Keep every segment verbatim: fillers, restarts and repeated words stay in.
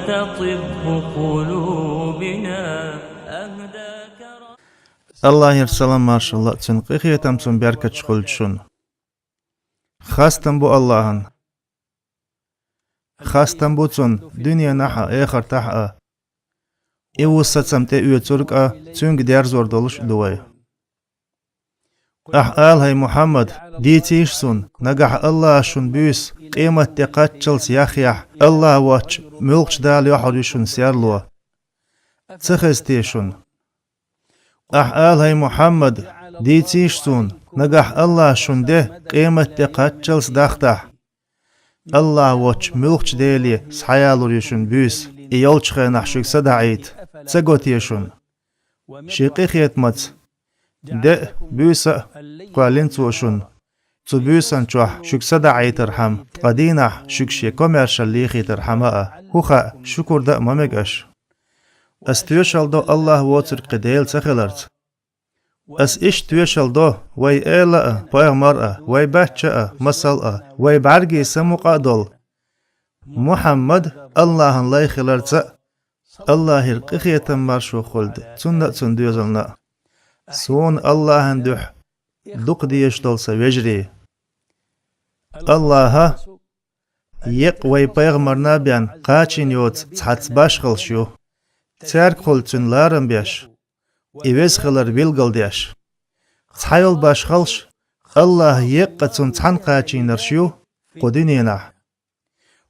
طب قلوبنا أهداك. Аллахьера салам-маршалла а, Цуьнан къинхетам а, Цуьнан беркаташ а хуьлда шуна. Хастам бу Аллахьана. Хастам бу Цунна дуьненахь а, эхартахь а. И ву сацам тӀеоьцург а, Цуьнга дерзор долуш а ду вай. Ахьа ала, хӀай Мухьаммад, дийцийша суна, нагахь Аллахьа шуна буьйса къематде кхаччалц яхъяхь, Аллахь воцчу муьлххачу Дала йохьур ю шуна серло. Ца хеза те шуна? Ахьа ала, хӀай Мухьаммад, дийцийша суна, нагахь Аллахьа шуна де къематде кхаччалц дахтахь, Аллахь воцчу муьлххачу Деле схьаялур ю шуна буьйса, и йолчу хенахь шуьга садаӀийта, ца го те шуна? Шен къинхетамца, де а, буьйса а кхоьллина Цо шуна, цу буьйсанна чохь шуьга садаӀийтархьама, ткъа дийнахь шуьга Шен комаьршалла лехийтархьама а, хӀун хаьа, шукур дан а ма мега аша. Аса тоьшалла до Аллахь воцург кхин Дела ца хиларца. Аса иштта тоьшалла до, вай эла а, пайхамар а, вай баьчча а, масал а, вай бӀаьргийн самукъа а долу Мухьаммад Аллахьан лай хиларца а, Аллахьера къинхетам, маршо хуьлда цунна а, цуьнан доьзална а. Суна Аллахьан дуьхьа дукха дезаш долу сан вежарий. Аллахьа еккъа вай пайхамарна а бен кхачийна йоцу цхьацца башхаллаш ю, цаьргахула Цуьнан ларам беш, и веза хилар билгалдеш. Цхьайолу башхаллаш Аллахьа еккъа цунна цхьаьна кхачийнарш ю кху дуьненахь.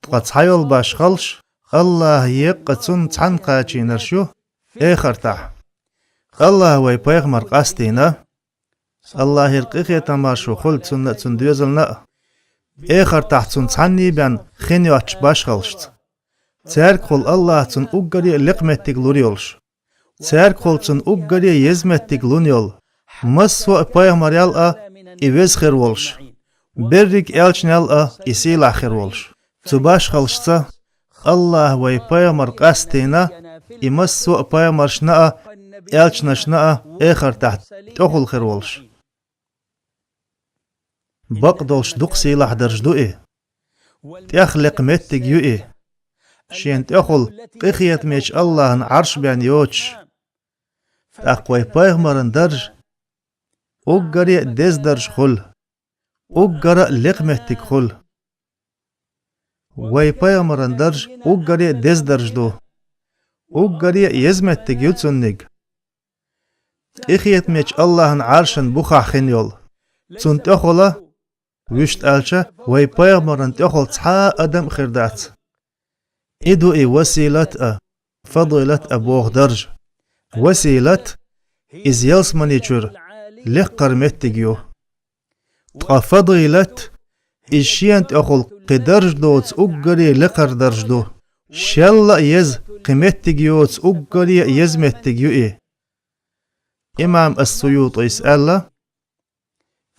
Ткъа цхьайолу башхаллаш Аллахьа еккъа цунна цхьаьна кхачийнарш ю эхартахь. Аллахьа вай пайхамар къастийна, Аллахьера къинхетам, маршо хуьлда цунна а, цуьнан доьзална а, эхартахь цунна цхьанний бен хин йоцчу башхаллашца. Цаьргахула Аллахьа цунна уггаре а лекха меттиг лур йолуш, цаьргахула цунна уггаре а еза меттиг лун йолу, массо а пайхамарел а и веза хир волуш, берриг элчанел а и сийлахь хир волуш. Цу башхаллашца Аллахьа вай пайхамар къастийна, и массо а пайхамаршна а, элчанашна а эхартахь тӀехула хир волуш. Бакъдолуш дукха сийлахь дарж ду и. ТӀех лекха меттиг ю и. Шена тӀехула къинхетамечу Аллахьан Ӏарш бен йоцуш. ТӀаккха вай пайхамаран дарж уггаре а деза дарж хуьлу, уггара а лекха меттиг хуьлу. Вай пайхамаран дарж уггаре а деза дарж ду. Уггаре а еза меттиг ю цуьнниг. Къинхетамечу Аллахьан Ӏаршан бухахь хин йолу. Цунна тӀехула, вуьшта аьлча, вай пайхамаран тӀехула цхьа а адам а хир дац. И ду и василат а, фадилат а боху дарж. Василат, иза ялсамани чуьра лекхара меттиг ю. Ткъа фадилат, иза шена тӀехула кхин дарж доцу уггаре а лекхара дарж ду. Шелла а еза, кхин меттиг йоцу уггаре а еза меттиг ю и. Имам ас-Суютис аьлла,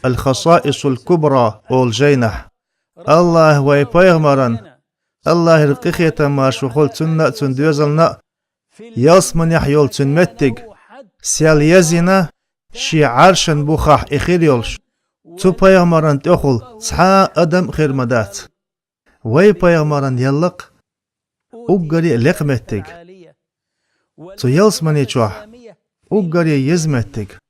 «Ал-Хасаисул Кубра» олу жайнахь, Аллахьа вай пайхамаран, Аллахьера къинхетам, маршо хуьлда цунна а, цуьнан доьзална а, ялсаманехь йолу цуьнан меттиг сел езйина, шен Ӏаршан бухахь и хир йолуш, цу пайхамаран тӀехула цхьа а адам а хир ма дац. Вай пайхамаран елла-кх уггаре а лекха меттиг. Цу ялсамани чохь уггаре а еза меттиг.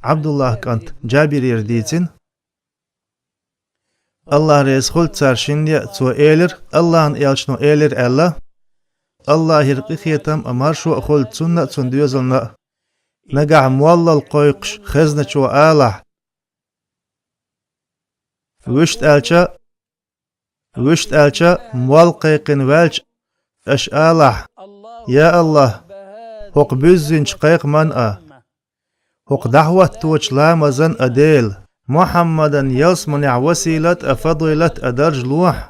Ӏабдуллахь кӀант Джабирера дийцина, Аллахь реза хуьлда царна шинна а, цо элира, Аллахьан элчано элира аьлла: «Аллахьера къинхетам а, маршо а хуьлда цунна а, цуьнан доьзална а. Нагахь моллал кхойкхуш хезначо алахь, вуьшта аьлча, вуьшта аьлча, молла кхайкхина ваьлча, аша алахь: „Я Аллахь, хӀокху буьззинчу кхайкхаман а, хӀокху дӀахӀотточу ламазан а Дела, Мухьаммадан ялсаманехь василат а, фадилат а дарж лохьа,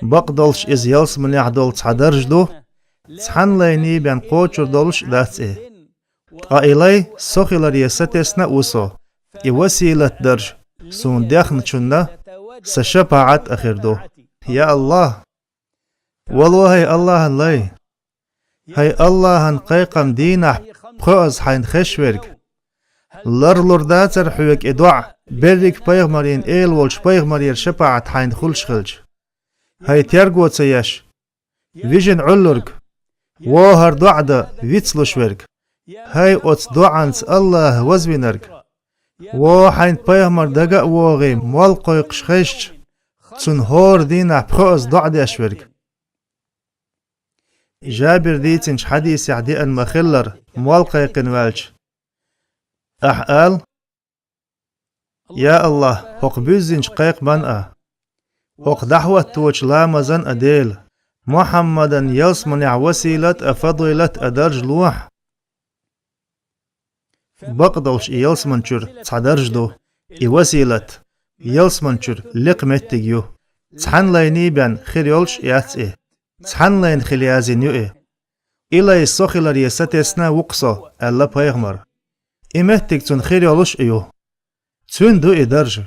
бакъдолуш иза ялсаманехь долу цхьа дарж ду, цхьана лайний бен кхочур долуш а дац и. Ткъа и лай со хиларе сатесна а ву со, и василат дарж суна дехначунна сан шапаӀат а хир ду“. Я Аллахь! Вало, хӀай Аллахьан лай! ХӀай Аллахьан кхайкхам дийнахь пхоьазза хьайна хезаш верг! Ларлур дацара хьоьга и доӀа, берриг пайхамарийн эла волчу пайхамарера шапаӀат хьайна хуьлуш хилча. хӀай терго ца еш, вижина Ӏуьллург, во хӀара доӀа дан вицлуш верг, хӀай оцу доӀанца АллахӀ вазвинарг, во хьайна пайхамар дага а вогӀий, молла кхойкхуш хезча, цунна хӀора дийнахь пхоьазза доӀа деш верг. Жабира дийцинчу хьадисехь деана ма-хиллара, молла кхайкхина ваьлча, ахь ала: «Я АллахӀ, хӀокху буьззинчу кхайкхаман а, хӀокху дӀахӀотточу ламазан а Дела, Мухьаммадан ялсаманехь василат а, фадилат а дарж лохьа». Бакъдолуш и ялсаман чуьра цхьа дарж ду, и василат ялсаман чуьра лекха меттиг ю. Цхьана лайний бен хир йолуш яц и. Цхьана лайна хила язйина ю и. И лай со хиларе сатесна ву-кх со, аьлла пайхамар. И меттиг цунна хир йолуш а ю. Цуьнан ду и дарж.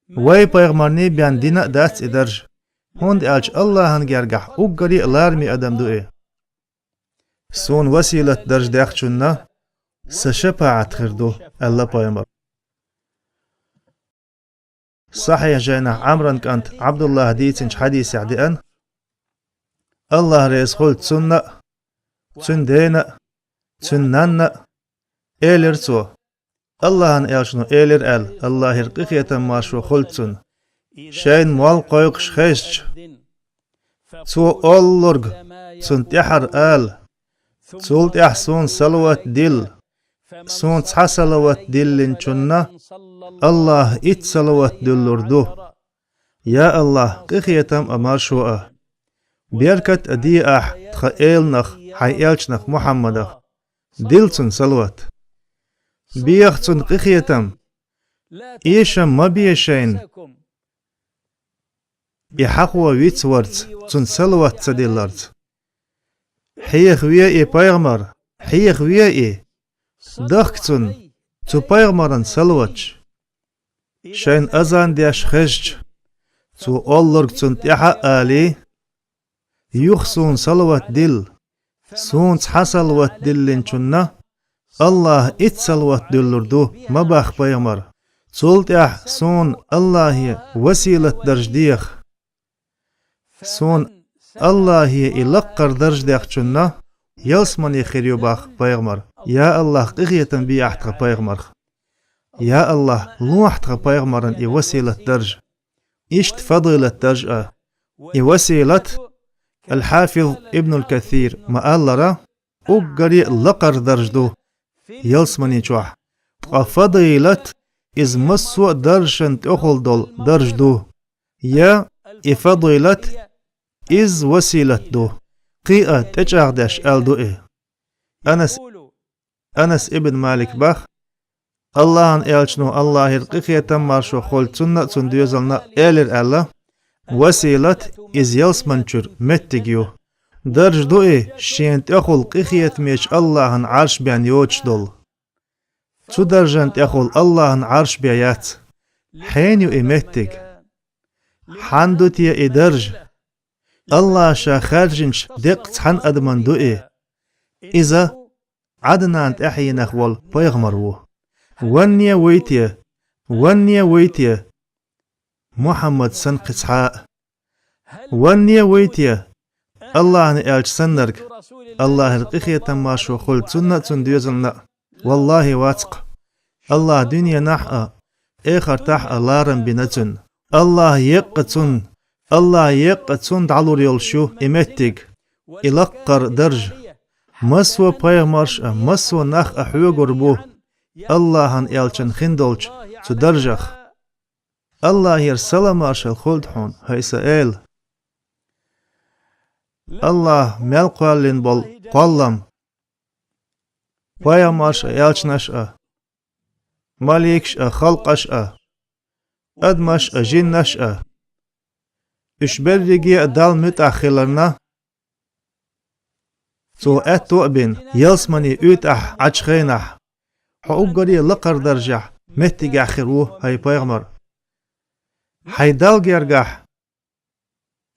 Вай пайхамарний бен дина а дац и дарж, хӀунда аьлча АллахӀан гергахь уггаре а лараме адам ду и. Суна василат дарж дехначунна сан шапаӀат хир ду, аьлла пайхамар. Сахьихь жайнахь Ӏамран кӀант Ӏабдуллахь дийцинчу хьадисехь деана, АллахӀ реза хуьлда цунна а, цуьнан дена а, цуьнан нанна а, элира цо: «АллахӀан элчано элира аьлла, АллахӀера къинхетам маршо хуьлда цунна, шайна молла кхойкхуш хезча, цо оллург цунна тӀаьхьара ала: „Цул тӀаьхьа суна салават дилла“. Суна цхьа салават диллинчунна АллахӀа итт салават дуьллур ду. Я АллахӀ, къинхетам а, маршо а, беркат а де ахь тхан эланах, хьайн элчанах Мухьаммадах. Дилла цунна салават. Беха цунна къинхетам. Эшам ма бе шайна и хьахо вицварца, цунна салават ца дилларца. Хьехаве и пайхамар, хьехаве и. Дахка цунна цу пайхамаран салаваташ. Шайна азан деш хезча, цо оллург цунна тӀаьхьа а алий: „Юха суна салават дилла“. Суна цхьа салават диллинчунна АллахӀа итт салават дуьллур ду, ма баха пайхамар. Цул тӀаьхьа суна АллахӀе василат дарж деха. Суна АллахӀе и лаккхара дарж дехначунна ялсамане хир ю, баха пайхамар. Я АллахӀ, къинхетам бе ахь тхан пайхамарх. Я АллахӀ, лохьа тхан пайхамаран и василат дарж. Иштта фадилат дарж а. И василат, Ал-Хьафиз Ибнул Касир ма-аллара, уггаре а лакхара дарж ду ялсамани чохь. Ткъа фадилат иза массо а даржашна тӀехула долу дарж ду. Я и фадилат, иза василат ду. Кхин а тӀечӀагӀдеш аьлла ду и. Анас, Анас ибн Малик баха, АллахӀан элчано, АллахӀера къинхетам маршо хуьлда цунна а, цуьнан доьзална а, элира аьлла: «Василат иза ялсаман чуьра меттиг ю. Дарж ду и шена тӀехула къинхетамечу АллахӀан Ӏарш бен йоцуш долу. Цу даржан тӀехула АллахӀан Ӏарш бен яц. Хьенан ю и меттиг? Хьан ду те и дарж? АллахӀа ша хаьржинчу деккъа цхьана адаман ду и. Иза Ӏаднан тӀаьхьенах волу пайхамар ву. Ванне вуй те? Ванне вуй те Мухьаммад санна кхин цхьа а? Ванне вуй те АллахӀан элча саннарг, АллахӀера къинхетам маршо хуьлда цунна а, цуьнан доьзална а? ВаллахӀи, вац-кх. АллахӀа дуьненахь а, эхартахь а ларам бина цуьнан. АллахӀа екъа цунна, АллахӀа екъа цунна дӀалур йолуш ю и меттиг, и лаккхара дарж. Массо а пайхамарш а, массо а нах а хьоьгур бу АллахӀан элчан хин долчу цу даржах». АллахӀера салам-маршалла хуьлда хьуна, хӀай сан эла. АллахӀа мел кхоьллина болу кхоллам, пайхамарш а, элчанаш а, маликаш а, халкъаш а, адамаш а, жинаш а, уьш берриге а Далла муьтӀахь хиларна, Цо аьтто а бина, ялсамане уьйтӀахь Ӏачу хенахь, хьо уггаре лакхара даржехь, меттигехь хир ву, хӀай пайхамар. Хьайн Далла гергахь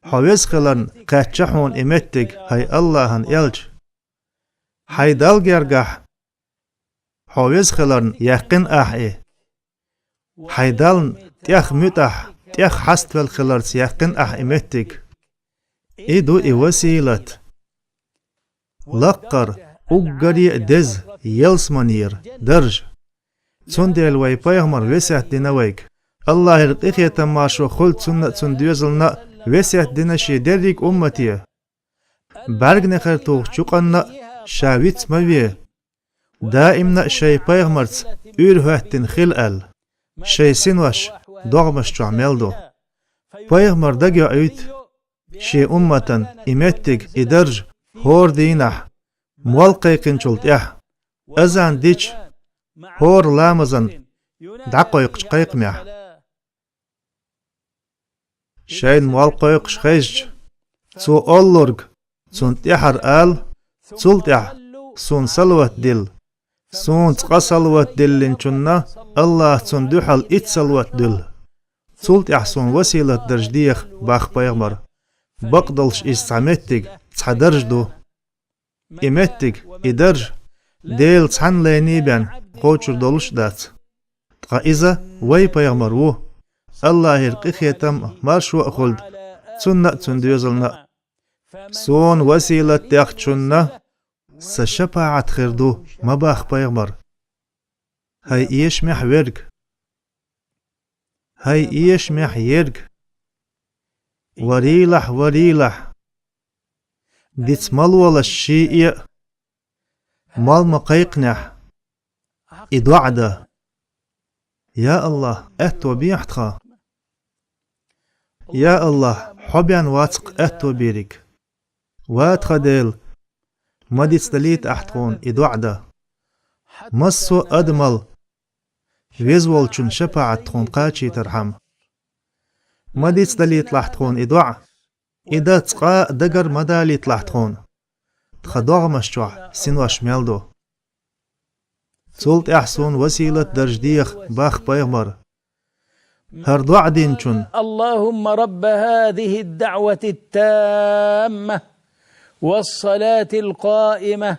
хьо веза хиларна кхаьчча хьуна и меттиг, хӀай АллахӀан элча. Хьайн Далла гергахь хьо веза хиларна яьккхина ахьа и. Хьайн Далла тӀех муьтӀахь тӀех хьаставелла хиларца яьккхина ахь и меттиг. И ду и василат. Лаккхара, уггаре а деза, ялсаманера дарж. Цундела вай пайхамар весет дина вайга. Аллахьера къинхетам маршо хуьлда цунна а, цун доьзална а, весет дина шен деррига уммате. БӀаьрганегӀар тухучу юкъанна а ша виц ма ве. Даимна а шайн пайхамарца уьйр хӀоьттина хила аьлла, шайн синош догӀмаш чохь мел ду. Пайхамар дагайоуьйту шен умматан и меттиг, и дарж хӀора дийнахь, молла кхайкхинчул тӀаьхьа, азан дича, хӀора ламазан дӀакхойкхучу кхайкхамехь. Шайна молла кхойкхуш хезча, цо оллург цунна тӀаьхьара ала, цул тӀаьхьа суна салават дилла. Суна цкъа салават диллинчунна Аллаха цунна дуьхьал итт салават дуьллу. Цул тӀаьхьа суна василат дарж деха, бах пайхамар. Бакъдолуш иза цхьа меттиг, цхьа дарж ду. И меттиг, и дарж Дела цхьанна лайний бен кхочур долуш а дац. Ткъа иза вай пайхамар ву. Аллахьера къинхетам а, маршо а хуьлда цунна а, цун доьзална а. Суна василат дехначунна сан шапаӀат хир ду, ма бах пайхамар. ХӀай эшамехь верг! ХӀай эшамехь ерг! Варийлахь, варийлахь! Диц ма лолаш ший а, мел ма кхайкхинехь, и доӀа дан. Я Аллахь, аьтто бехьа тхан. Я Аллахь, хьо бен вац-кх аьтто бериг. Ва тхан Дела, ма дицдалийта ахь тхуна и доӀа дан. Массо а адамал Веза волчун шапаӀат тхуна кхачийтархьама. Ма дицдалийталахь тхуна и доӀа, и дан цкъа а дагар ма далийталахь тхуна. Тхан догӀмаш чохь синош мел ду. Цул тӀаьхьа суна василат дарж деха, бах пайхамар. ХӀара доӀа динчун: اللهم رب هذه الدعوة التامة والصلاة القائمة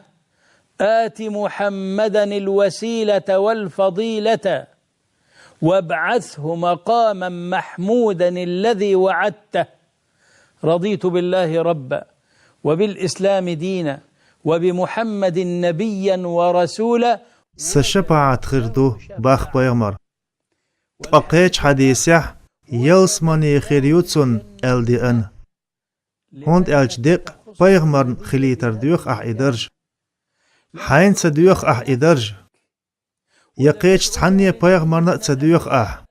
آت محمدا الوسيلة والفضيلة وابعثه مقاما محمودا الذي وعدته. رضيت بالله ربا وبالإسلام دينا وبمحمد نبيا ورسولا. Сан шапаӀат хир ду, бах пайхамар. Ткъа кхечу хьадисехь: ялсамане хир ю цунна, аьлла деана. ХӀунда аьлча деккъа пайхамарна хилийтар доьху ахь и дарж. Хьайна ца доьху ахь и дарж. Я кхечу цхьанне пайхамарна а ца доьху ахь.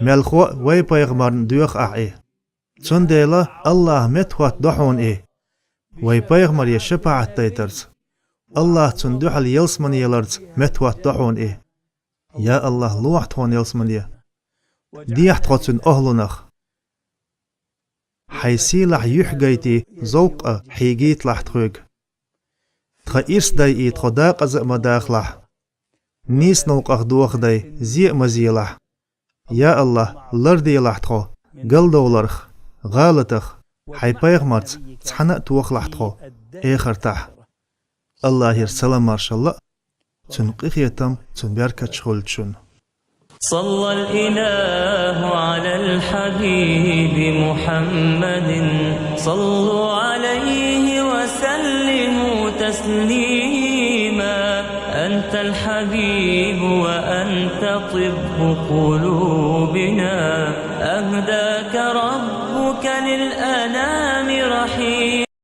Мелхо а вай пайхамарна доьху ахь и. Цундела Аллаха меттахӀоттадо хьуна и. Вай пайхамаре шапаӀат дайтарца, Аллаха цунна дуьхьал ялсамане яларца меттахӀоттадо хьуна и. Я Аллах, лохьа тхуна ялсамане. Дехьа тхо цуьнан охӀлунах. Хьайн сийлахь юьхь гайтий, зовкъа а хьийгийталахь тхоьга. Тхан ирс дайий, тхо дакъаза а ма дахалахь. Нийса новкъах дохадай, зе а ма зелахь. Я Аллах, ларделахь тхо галдовларх, гӀалатах, хьайн пайхамарца цхьаьна а тохалахь тхо эхартахь. Аллахера салам-маршалла а, цуьнан къинхетам, цуьнан беркаташ хуьлда шуна. صلى الإله على الحبيب محمد. صلوا عليه وسلموا تسليما. أنت الحبيب وأنت طب قلوبنا. أهداك ربك للأنام.